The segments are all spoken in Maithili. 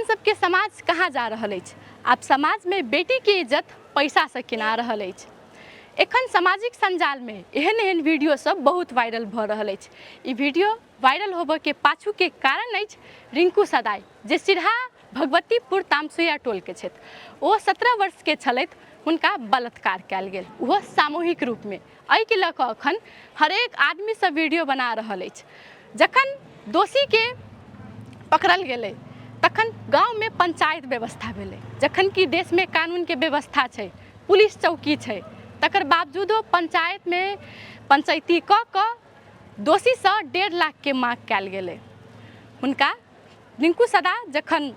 अपन सबके समाज कहाँ जा रहल अछि। आब समाजमे बेटीके इज्जत पैसासँ किना रहल अछि। एखन सामाजिक सञ्जालमे एहन एहन वीडियो सब बहुत वायरल भऽ रहल अछि। ई वीडियो वायरल होबऽके पाछूके कारण अछि रिंकू सदाय, जे सिरहा भगवतीपुर तामसुइया टोलके छथि। ओ 17 वर्षके छलथि, हुनका बलात्कार कयल गेल, ओहो सामूहिक रूपमे। एहिके लऽ कऽ एखन हरेक आदमी सब वीडियो बना रहल अछि। जखन दोषीके पकड़ल गेलै तखन गाँवमे पंचायत व्यवस्था भेलै, जखन कि देशमे कानूनके व्यवस्था छै, पुलिस चौकी छै, तकर बावजूदो पंचायतमे पंचैती कऽ कऽ दोषीसँ 1.5 लाखके माँग कयल गेलै। हुनका रिंकू सदा जखन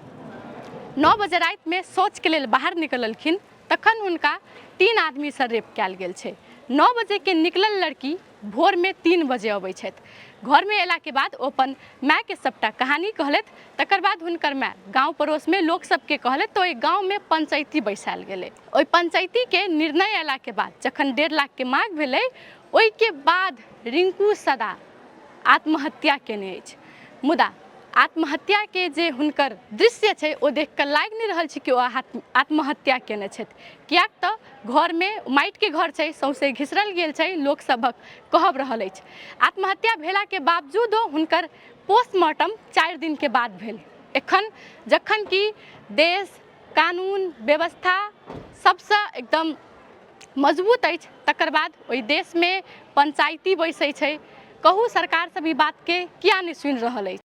9 बजे रातिमे शौचके लेल बाहर निकललखिन तखन हुनका 3 आदमीसँ रेप कयल गेल छै। 9 बजेके निकलल लड़की भोरमे 3 बजे अबै छथि। घरमे अयलाके बाद ओ अपन मायके सबटा कहानी कहलथि। तकर बाद हुनकर माय गाँव पड़ोसमे लोक सबके कहलथि, तऽ ओहि गाँवमे पंचैती बैसायल गेलै। ओहि पंचैतीके निर्णय अयलाके बाद जखन 1.5 लाखके माँग भेलै, ओहिके बाद रिंकू सदा आत्महत्या केने अछि। मुदा आत्महत्याके जे हुनकर दृश्य छै ओ देख कऽ लागि नहि रहल छै कि ओ आत्महत्या केने छथि, किएक तऽ घरमे माटिके घर छै, सौंसे घिसरल गेल छै, लोकसभक कहब रहल अछि। आत्महत्या भेलाके बावजूदो हुनकर पोस्टमार्टम 4 दिनके बाद भेल। एखन जखन कि देश कानून व्यवस्था सबसँ एकदम मजबूत अछि, तकर बाद ओहि देशमे पंचायती बैसै छै। कहू सरकार सब ई बातके किया नहि सुनि रहल अछि?